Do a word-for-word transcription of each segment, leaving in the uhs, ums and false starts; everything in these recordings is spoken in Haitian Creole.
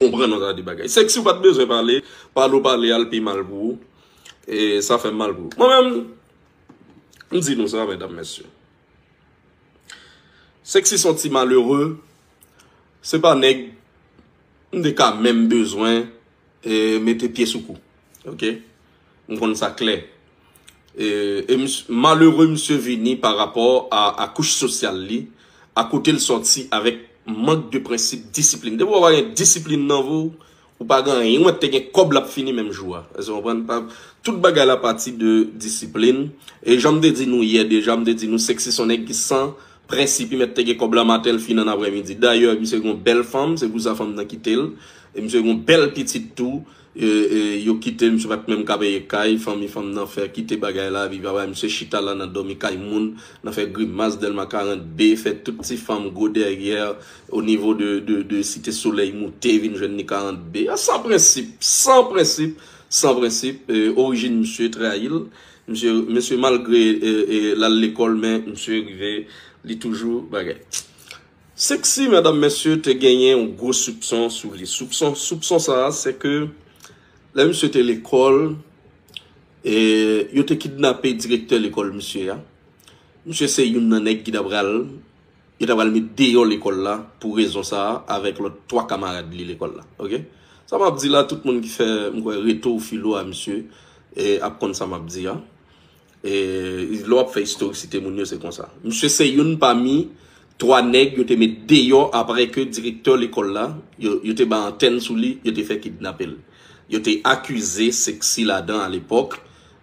konprann yon ta de bagay. Sexy ou pa t bezwen pale, pale w pale al pi mal pou ou. E sa fè m mal pou ou. Mwen menm, m di nou sa, medam, mesye. Sexy se yon ti malere, se pa nèg m te ka menm bezwen e mete pye sou kou. Oke? M konn sa klè. E, e msye, malere msye vini pa rapò a, a kouch sosyal li, a kote l sòti avèk mank de prensip, disiplin. Depi w pa gen disiplin nan vi w, ou pa gen anyen. Ou mèt te gen kòb l ap fini menm jou a. Èske w konprann? Pa, tout bagay la pati de disiplin. E jan m te di nou yè deja, m te di nou Sexy se yon nèg ki san prensip, li mèt te gen kòb la maten, l fin an aprèmidi. Dayè, misye gen yon bèl fanm, se pou sa fanm nan kite l. E misye gen yon bèl pitit tou. E, e, yo kite l, misye pa t menm ka peye kay, fanmi fanm nan fè kite bagay la, epi papa misye chita la nan dòmi kay moun, nan fè grimas Dèlma karant B, fè tout ti fanm gwo dèyè, o nivo de, de, de Site Solèy moute, vin jwenn li karant B. A, san prensip, san prensip, san prensip, e, orijin misye trayi l. Misye, misye malgre, e, e, l al lekòl, men misye rive, li toujou bagay. Sexy, medam, mesye, te genyen yon gwo soupson sou li. Soupson, soupson sa a, se ke lè misye te lekòl, e, yo te kidnape direktè lekòl misye a. Misye se youn nan nèg ki ta pral, yo ta pral met deyò lekòl la pou rezon sa a avèk lòt twa kamarad li lekòl la. Oke? Sa m ap di la, tout moun ki fè, m kwè, reto filo a misye, e, ap konn sa m ap di a. E, lè w ap fè istorisite moun yo, se konsa. Misye se youn pami twa nèg yo te met deyò apre ke direktè lekòl la, yo, yo te bay antèn sou li, yo te fè kidnape l. Yo te akize Sexy ladan alepòk,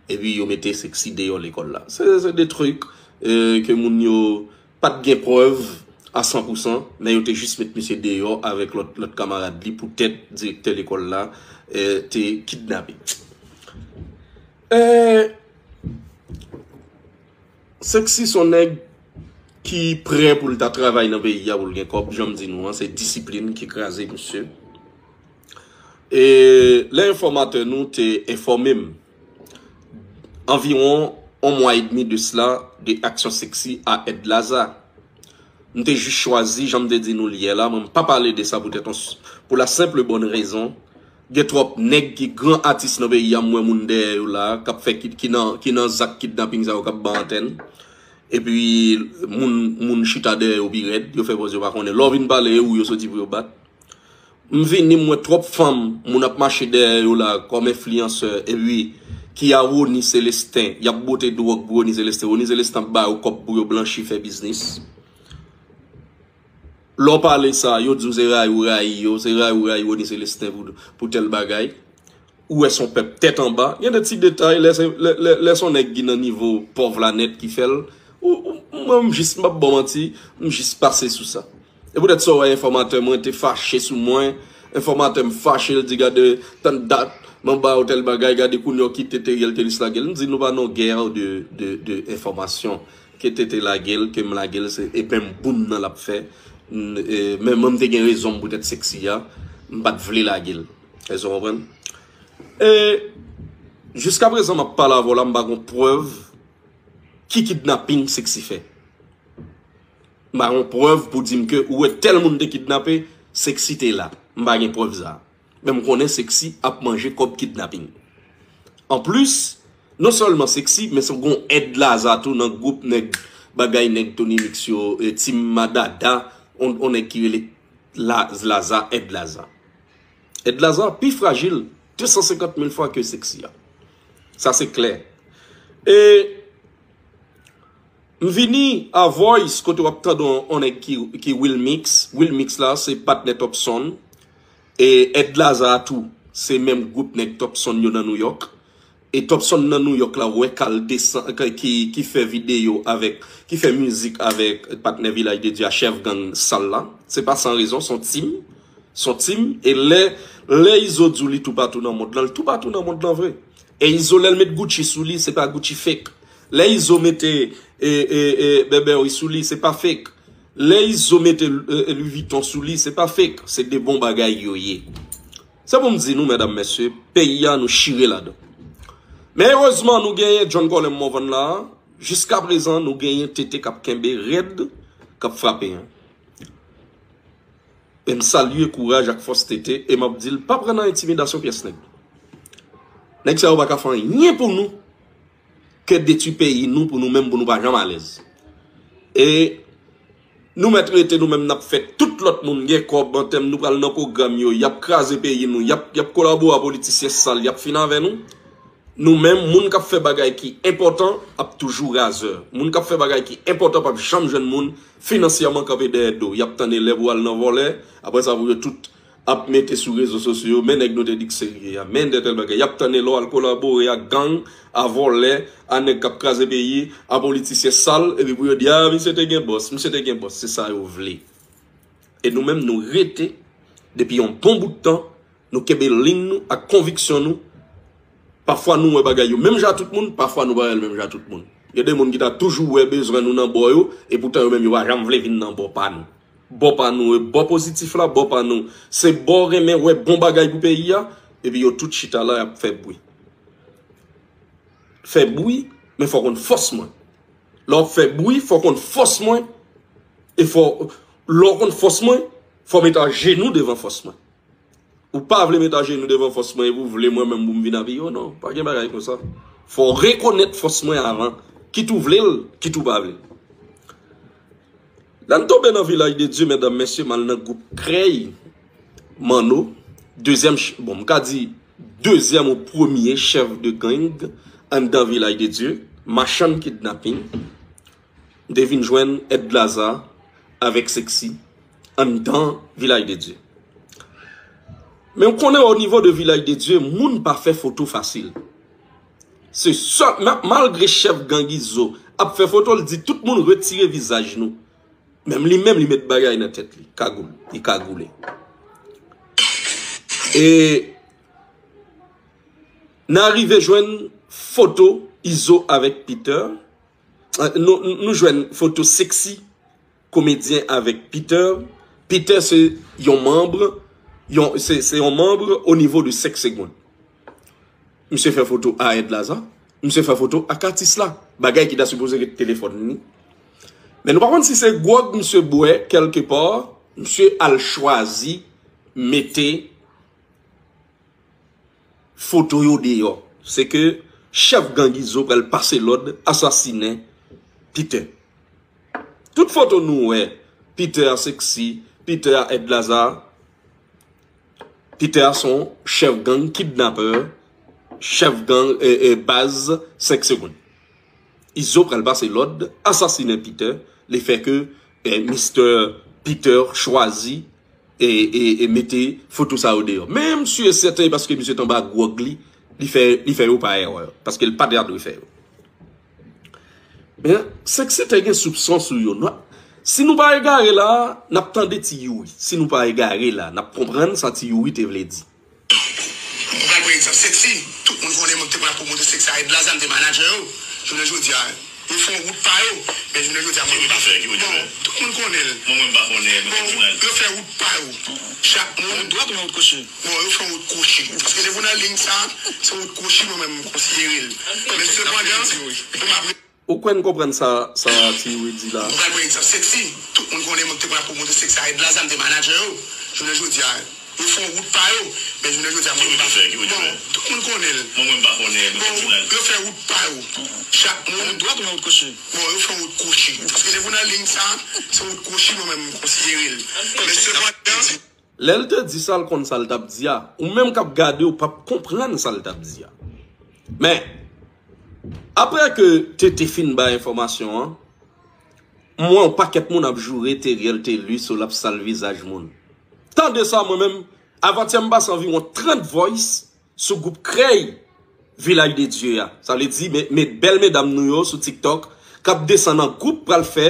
epi yo mete Sexy deyò lekòl la. Se, se de trik, e, ke moun yo pa t gen prèv a san pou san, men yo te jis met misye deyò avèk lòt, lòt kamarad li poutèt direktè lekòl la, e, te kidnape. E, Sexy se yon nèg ki prè pou l ta travay nan peyi a pou l gen kòb, jan m di nou an, se disiplin ki kraze misye. E lè enfòmatè nou te enfòme m, anviwon yon mwa edmi de sila, de aksyon Sexy a Ed Laza. M te jis chwazi, jan m te di nou l yè la, mwen m pa pale de sa poutèt yon s-, pou la senp bòn rezon, gen twòp nèg ki gran atis nan peyi a, m wè moun dèyè yo la, k ap fè ki, ki nan, ki nan zak kidnaping sa yo k ap bay antèn. Epi moun, moun chita dèyè yo pi rèd, yo fè pòz yo pa konnen. Lè w vin pale, e ou yo soti pou yo bat. M vini, m wè twòp fanm, moun ap mache dèyè yo la, kòm enfliyansè, epi ki a Rony Celestin, y ap bote dwòg pou Rony Celestin. Rony Celestin ap ba yo kòb pou yo blanchi, fè biznis. Lè w pale sa, yo di w se rayi ou rayi yo, se rayi ou rayi Rony Celestin pou, pou tèl bagay. Ou wè se yon pèp tèt anba. Gen de ti detay, lè se, lè, lè, lè se yon nèg ki nan nivo pòv la nèt ki fè l. Ou, ou, mwen, m jis, m p ap ba w manti, m jis pase sou sa. E poutèt sa w wè enfòmatè mwen te fache sou mwen, enfòmatè m fache, l di gade, tann dat, m anba yo tèl bagay, gade kounye a ki T T Riel te lis lage l. M di nou pa nan gè de, de, de enfòmasyon. Ke T T lage l, ke m lage l, se, e menm boum nan l ap fè. N-, e, men mwen m te gen rezon m poutèt Sexy a, m pa t vle lage l. Èske w konprann? E jiska prezan m ap pale avè w la, m pa gon prèv ki kidnaping Sexy fè. M pa gon prèv pou di m ke ou wè tèl moun te kidnape, Sexy te la. M pa gen prèv sa. Men m konnen Sexy ap manje kòb kidnaping. Anplis, non sèlman Sexy, men se gon Ed Laza tou nan gwoup nèg bagay nèg Tony Mix yo, e, Team Madada, on, on nèg ki rele La-, Laza, Ed Laza. Ed Laza pi frajil de san senkant mil fwa ke Sexy a. Sa se klè. E m vini a Voice kote w ap tande on, on nèg ki, ki Wilmix. Wilmix la se patnè Topson. E Ed Laza tou, se menm gwoup nèg Topson yo nan Nouyòk. E Topson nan Nouyòk la, wè k al desan-, k-, ki, ki fè videyo avèk, ki fè mizik avèk patnè Vilaj de Dye a, chèf gang sal la. Se pa san rezon, se yon team. Se yon team. E lè, lè Izo di w li toupatou nan mond lan, li toupatou nan mond lan vre. E Izo, lè l met Gucci sou li, se pa Gucci fake. Lè Izo mete, e, e, e, Burberry sou li, se pa fake. Lè Izo mete, e, Louis Vuitton sou li, se pa fake. Se de bon bagay yo ye. Se pou m di nou, medam, mesye, peyi a nou chire ladan. Men erezman, nou genyen John Colem Morvan la. Jiska prezan, nou genyen T T k ap kenbe rèd, k ap frape, en. E m salye kouraj ak fòs T T e m ap di l pa pran nan entimidasyon pyès nèg. Nèg sa yo pa ka fè anyen pou nou ke detwi peyi nou pou nou menm, pou nou pa janm alèz. E nou mèt rete nou menm, n ap fè tout lòt moun gen kòb an tèm nou pral nan pwogram yo, y ap kraze peyi nou, y ap, y ap kolabore a politisyen sal, y ap fin avè nou. Nou menm, moun k ap fè bagay ki enpòtan ap toujou razè. Moun k ap fè bagay ki enpòtan p ap janm jwenn moun finansyèman kanpe dèyè do. Y ap tann e lè pou al nan vòlè, apre sa pou yo tout ap mete sou rezo sosyo yo, men nèg nou te di k serye a, men de tèl bagay. Y ap tann e lè w al kolabore ak gang, a vòlè, a nèg k ap kraze peyi, a politisyen sal, epi pou yo di, a, misye te gen bòs, misye te gen bòs. Se sa yo vle. E nou menm, nou rete, depi yon bon bout tan, nou kenbe liy nou ak konviksyon nou. Pafwa nou wè bagay yo menm jan ak tout moun, pafwa nou pa wè l menm jan ak tout moun. Gen de moun ki ta toujou wè bezwen nou nan bò yo, e poutan yo menm yo pa janm vle vin nan bò pa nou. Bò pa nou, e bò pozitif la, bò pa nou. Se bò renmen wè bon bagay pou peyi a, epi yo tout chita la, y ap fè bri. Fè bri, men fò w konn fòs mwen. Lè w ap fè bri, fò w konn fòs mwen, e fò, lè w konn fòs mwen, fò w met ajenou devan fòs mwen. Ou pa vle met ajenou devan fòs mwen epi w vle mwen menm pou m vin apiye w, non, pa gen bagay konsa. Fò w rekonèt fòs mwen avan, kit ou vle l, kit ou pa vle l. Lè n tonbe nan Vilaj de Dye, medam, mesye, m al nan gwoup Krèy, Manno, dezyèm, ch- bon, m ka di dezyèm ou premye chèf de gang anndan Vilaj de Dye, machann kidnaping. M te vin jwenn Èd Laza avèk Sexy anndan Vilaj de Dye. Men w konnen o nivo de Vilaj de Dye, moun pa fè foto fasil. Se sèl, ma- malgre chèf gang Izo ap fè foto, l di tout moun retire vizaj nou. Menm li menm, li met bagay nan tèt li, kagoul, li kagoule. E n a rive jwenn foto Izo avèk Peter. Eh, nou, nou jwenn foto Sexy, komedyen avèk Peter. Peter se yon manm, yon, se, se yon manm o nivo de Sèk Segonn. Misye fè foto a Èd Laza, misye fè foto ak atis la. Bagay ki ta sipoze ret telefòn li. Men nou pa konn si se gwòg misye bwè kèlkepa, misye al chwazi mete foto yo deyò. Se ke chèf gang Izo pral pase lòd asasinen Peter. Tout foto nou wè, Peter a Sexy, Peter a Èd Laza, Peter a se yon chèf gang kidnapè, chèf gang, e, e, baz Sèk Segonn. Izo pral pase lòd asasinen Peter, lefètke, e, Mister Peter chwazi e, e, e mete foto sa yo deyò. Men m si e sèten paske misye t anba gwòg li, li fè, li fè yo pa erè, paske l pa t dwe fè yo. Men, Sexy te gen soupson sou yo. Nou, si nou pa egare la, n ap tande Ti Youri. Si nou pa egare la, n ap konprann sa Ti Youri te vle di. Mwen pral pran egzanp Sexy. Tout moun konnen mwen ki te pral pwomote Sexy a Èd Laza, m te manadjè yo. Jounen jodi a, yo fè yon wout pa yo. Men jounen jodi a, mwen m pa fè. Bon, tout moun konnen l. Mwen, mwen m pa konnen. Bon, yo fè wout pa yo. Chak moun. Dwat oubyen wout kwochi? Bon, yo fè wout kwochi. Paske depi w nan liy sa, se wout kwochi mwen menm m konsidere l. Men sepandan, mwen m ap Ou kwè n konprann sa, sa Ti Youri di la? Mwen pral pran egzanp Sexy. Tout moun konnen mwen ki te pral pwomote Sexy a Èd Laza, m te manadjè yo. Jounen jodi a, yo fè yon wout pa yo. Men jounen jodi a, mwen m pa fè. Bon, tout moun konnen l. Mwen, mwen m pa konnen. Bon, yo fè wout pa yo. Chak moun. Dwat oubyen wout kwochi? Bon, yo fè wout kwochi. Paske depi w nan liy sa, se wout kwochi mwen menm m konsidere l. Men sepandan, Lè l te di sa, l konn sa l t ap di a. Ou menm k ap gade, ou p ap konprann sa l t ap di a. Men, apre ke T T fin bay enfòmasyon an, m wè yon pakèt moun ap joure Teriel Thelus, l ap sal vizaj moun. Tande sa, mwen menm, avantyè m pase anviwon trant voice sou gwoup Krèy Vilaj de Dye a. Sa vle di, men, men bèl medam nou yo sou TikTok k ap desann an gwoup pral fè,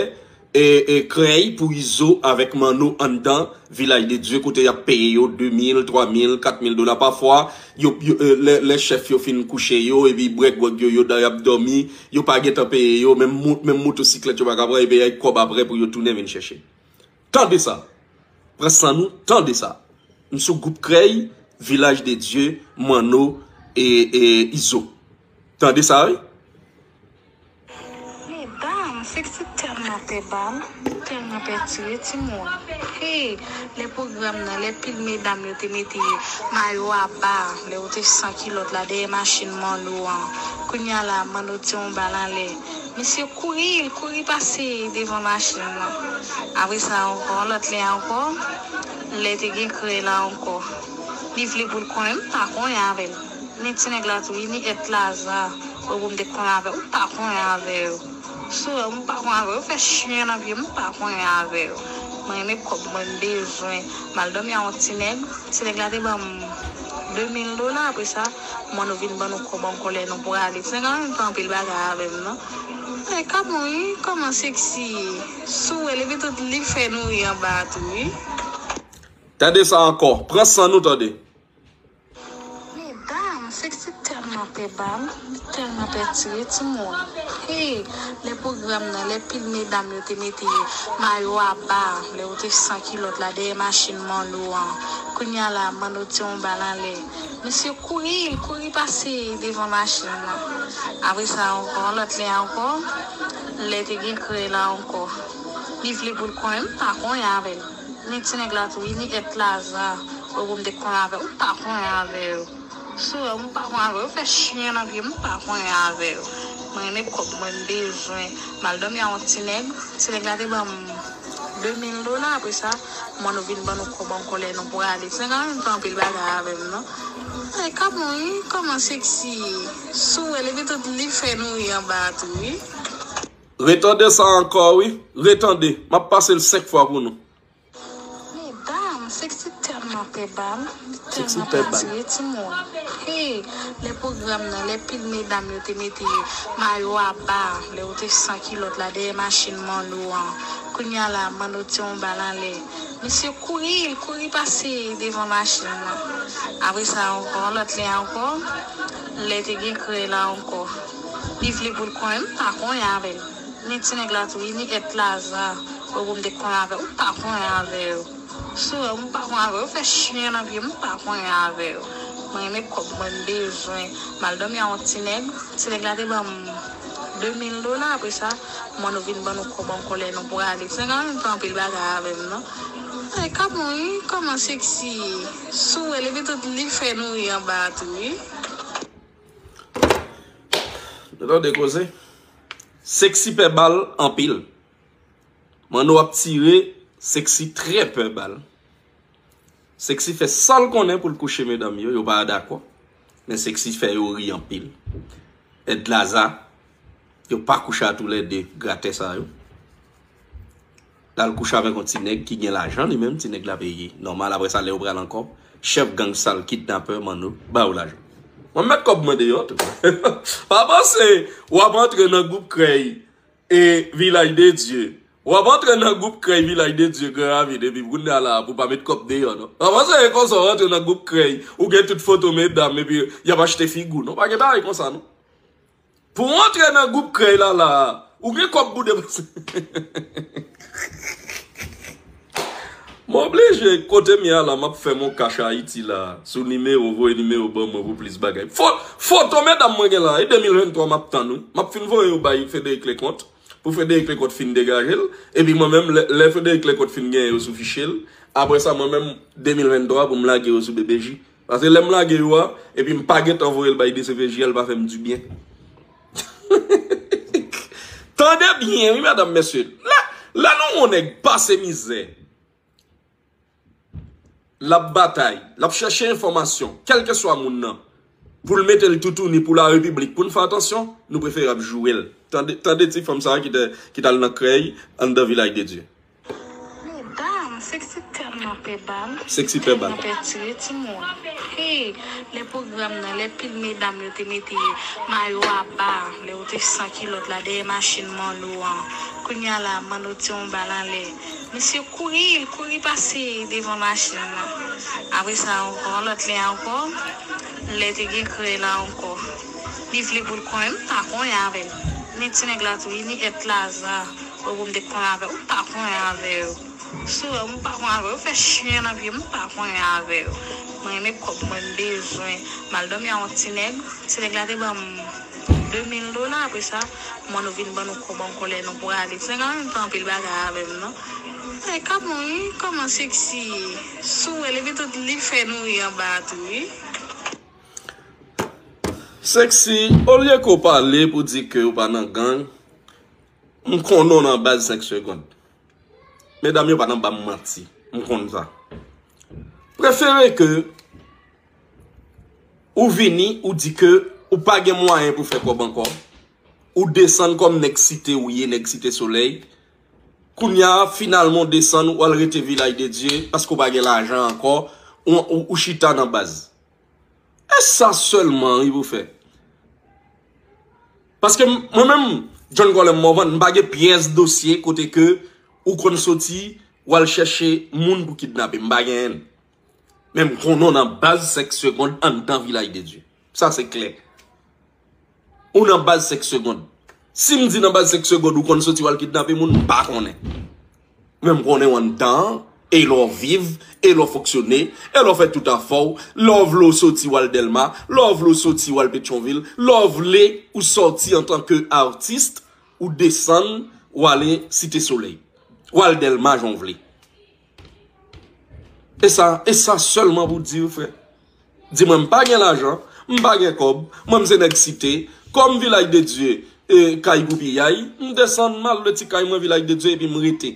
e, e, krèy pou Izo avèk Manno anndan Vilaj de Dye, kote y ap peye yo de mil, twa mil, kat mil dola. Pafwa, yo, yo, e, lè, lè chèf yo fin kouche yo, epi bwè gwòg yo, yo, y ap dòmi, yo pa gentan peye yo, menm mo-, menm motosiklèt yo pa ka pran, epi y ap kòb apre pou yo tounen vin chèche. Tande sa. Pran san nou, tande sa. M sou gwoup Krèy, Vilaj de Dye, Manno e, e Izo. Tande sa, wi. Medam, Sexy tèlman pè bal, tèlman pè tire timoun. Hey, lè pwogram nan, lè pil medam yo te mete mayo a ba, lè yo te san kilòt la dèyè machin Manno an. Kounye a la, Manno tire yon bal anlè. Misye kouri, l kouri pase devan machin nan. Apre sa ankò, lòt lè ankò, lè te gen krèy la ankò. Li vle pou l konnen, m pa konnen avè l. Ni ti nèg la tou, ni èt Laza. Ou pou m te konnen avè l, m pa konnen avè yo. Sou yo, m pa konnen avè yo, fè chen nan pye m, m pa konnen avè yo. Mwen renmen kòb mwen, m bezwen. M al dòmi a yon ti nèg. Ti nèg la te ban m de mil dola, apre sa, Manno vin ban nou kòb ankò lè nou prale. Ti nèg la menm fè anpil bagay avè m, non. E, kòman, wi, kòman Sexy ye? Sou wè, epi tout li fè nou ri anba a tou, wi. Tande sa ankò. Pran san nou, tande. Medam, Sexy tèlman pè bal, tèlman pè tire timoun. Hey, lè pwogram nan, lè pil medam yo te mete mayo a ba, lè yo te san kilòt la dèyè machin Manno an. Kounye a la, Manno tire yon bal anlè. Misye kouri, l kouri pase devan machin nan. Apre sa ankò, lòt lè ankò, lè te gen krèy la ankò. Li vle pou l konnen, m pa konnen avè l. Ni ti nèg la tou, ni èt Laza. Ou pou m te konnen avè yo, m pa konnen avè yo. Sou yo, m pa konnen avè yo, fè chen nan pye m, m pa konnen avè yo. Mwen renmen kòb mwen, m bezwen. M al dòmi a yon ti nèg. Ti nèg la te ban m de mil dola, apre sa, Manno vin ban nou kòb ankò lè nou prale. Ti nèg la menm fè anpil bagay avè m, non. E, kòman, wi, kòman Sexy ye? Sou wè, epi tout li fè nou ri anba a tou, wi. Retande sa ankò, wi. Retande. M ap pase l senk fwa pou nou. Medam, Sexy tèlman pè bal, tèlman pè tire timoun. Hey, lè pwogram nan, lè pil medam yo te mete mayo a ba, lè yo te san kilòt la dèyè machin Manno an. Kounye a la, Manno tire yon bal anlè. Misye kouri, l kouri pase devan machin nan. Apre sa ankò, lòt lè ankò, lè te gen krèy la ankò. Li vle pou l konnen, m pa konnen avè l. Ni ti nèg la tou, ni èt Laza. Ou pou m te konnen avè yo, m pa konnen avè yo. Sou yo, m pa konnen avè yo, fè chen nan pye m, m pa konnen avè yo. Mwen renmen kòb mwen, m bezwen. M al dòmi a yon ti nèg. Ti nèg la te ban m de mil dola, apre sa, Manno vin ban nou kòb ankò lè nou prale. Ti nèg la menm fè anpil bagay avè m, non. E, kòman, wi, kòman Sexy ye? Sou wè, epi tout li fè nou ri anba a tou, wi. Nou tande koze? Sexy pè bal anpil. Manno ap tire, Sexy trè pè bal. Sexy fè sa l konnen pou l kouche medam yo, yo pa dakò. Men Sexy fè yo ri anpil. Èd Laza, yo pa kouche a toulède, gratè sa yo. L al kouche avèk yon ti nèg ki gen lajan li menm, ti nèg la peye. Nòmal, apre sa, lè yo pral ankò, chèf gang sal, kidnapè, Manno, ba yo lajan. Mwen mèt kòb mwen deyò tou. Pa panse w ap antre nan gwoup krèy e Vilaj de Dye. W ap antre nan gwoup krèy Vilaj de Dye Gran Ravin, epi kounye a la, pou pa met kòb deyò, non. Pa panse e konsa w antre nan gwoup krèy, ou gen tout foto medam, epi y ap achte figi w, non. Pa gen bagay konsa, non. Pou w antre nan gwoup krèy la, la, ou gen kòb pou depanse. M oblije, kote m ye a la, m ap fè mon Cash Haïti la, sou nimewo, voye nimewo ban mwen pou plis bagay. Fo-, foto medam mwen gen la, e de mil venntwa m ap tann, wi. M ap fin voye yo bay Frederic Leconte, pou Frederic Leconte fin degaje l, epi mwen menm, lè, lè Frederic Leconte fin genyen yo sou fichye l, apre sa, mwen menm, de mil venntwa pou m lage yo sou B B J. Paske lè m lage yo a, epi m pa gentan voye l bay D C P J a, l pa fè m dibyen. Tande byen, wi, medam, mesye. Lè, lè nou wè yon nèg pase mizè, l ap batay, l ap chèche enfòmasyon, kèlkeswa moun nan, pou l mete l toutouni pou larepiblik, pou n fè atansyon, nou prefere ap joure l. Tande, tande ti fanm sa a ki te, ki t al nan krèy anndan Vilaj de Dye. Medam, Sexy tèlman pè bal, Sexy pè bal, tèlman pè tire timoun. Hey, lè pwogram nan, lè pil medam yo te mete mayo a ba, lè yo te san kilòt la dèyè machin Manno an. Kounye a la, Manno tire yon bal anlè. Misye kouri, l kouri pase devan machin nan. Apre sa ankò, lòt lè ankò, lè te gen krèy la ankò. Li vle pou l konnen, m pa konnen avè l. Ni ti nèg la tou, ni èt Laza. Ou pou m te konn avè w, m pa konnen avè yo. Sou yo, m pa konnen avè yo, fè chen nan pye m, m pa konnen avè yo. Mwen renmen kòb mwen, m bezwen. M al dòmi a yon ti nèg, ti nèg la te ban m de mil dola, apre sa, mwen nou vin ban nou kòb ankò lè nou prale. Sa gen menm pa anpil bagay avè m, non. E kòman, wi, kòman Sexy? Sou wè, li pitit li fè nou ri anba a tou, wi. Sexy, olye ke w pale pou di ke w pa nan gang, m konnen w nan baz senk segonn. Medam yo pa nan ba m manti. M konn sa. Prefere ke ou vini, ou di ke ou pa gen mwayen pou fè kòb ankò. Ou desann kòm nèg Site ou ye, nèg Site Solèy. Kounye a, finalman, w desann, w al rete Vilaj de Dye, paske w pa gen lajan ankò, ou, ou, ou chita nan baz. E sa sèlman, wi, pou fè. Paske m- mwen menm, John Colem Morvan, m pa gen pyès dosye kote ke ou konn soti, w al chèche moun pou kidnape. M pa genyen l. Men m konnen w nan baz senk segonn anndan Vilaj de Dye. Sa se klè. Ou nan baz senk segonn. Si m di nan baz senk segonn ou konn soti w al kidnape moun, m pa konnen. Men m konnen w anndan an, e lè w viv, e lè w fonksyone, e lè w fè tout afè w, lè w vle w soti w al Dèlma, lè w vle w soti w al Petyonvil, lè w vle ou soti antanke atis, ou desann, ou ale Site Solèy, ou al Dèlma jan w vle. E sa, e sa sèlman pou di, frè. Di mwen, m pa gen lajan, m pa gen kòb, mwen m se nèg Site, kòm Vilaj de Dye, e, kay goupiyay, m desann, m al nan ti kay mwen Vilaj de Dye, epi m rete.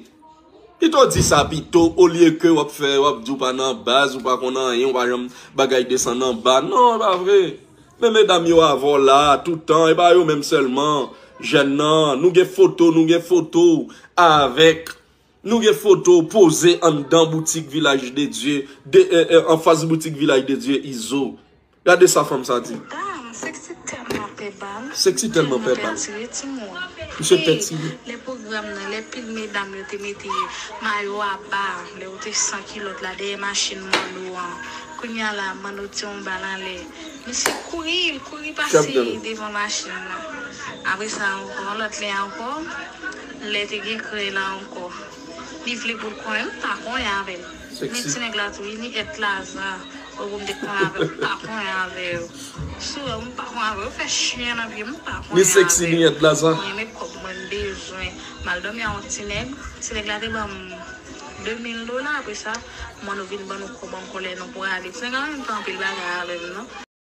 Pito di sa pito, olye ke w ap fè, w ap di w pa nan baz, ou pa konn anyen, ou pa janm bagay desann anba. Non, e pa vre. Men medam yo avè w la, toutan, e pa yo menm sèlman. Jèn nan, nou gen foto, nou gen foto avèk Nou gen foto w poze anndan boutik Vilaj de Dye, de, e, e, anfas boutik Vilaj de Dye Izo. Gade sa fanm sa di. Dam, Sexy tèlman pè bal. Sexy tèlman pè bal. Tire timoun. Misye pè tire. Lè pwogram nan, lè pil medam yo te mete mayo a ba, lè yo te san kilòt la dèyè machin Manno an. Kounye a la, Manno tire yon bal anlè. Misye kouri, l kouri pase devan machin nan. Apre sa ankò, lòt lè ankò, lè te gen krèy la ankò. Li vle pou l konyen, m pa konyen avè l. Men ti nèg la tou, li ni èt laza. Ou pou m te konyen avè l, m pa konyen avè yo. Sou wè, m pa konyen avè yo, fè chen nan pye m, m pa konyen avè yo. Ni Sexy ni èt laza. Mwen, men kòb mwen m bezwen. M al dòmi a yon ti nèg. Ti nèg la te ban m de mil dola, apre sa, mwen nou vin ban nou kòb ankò lè nou prale. Ti nèg la menm pa anpil bagay avè m, non.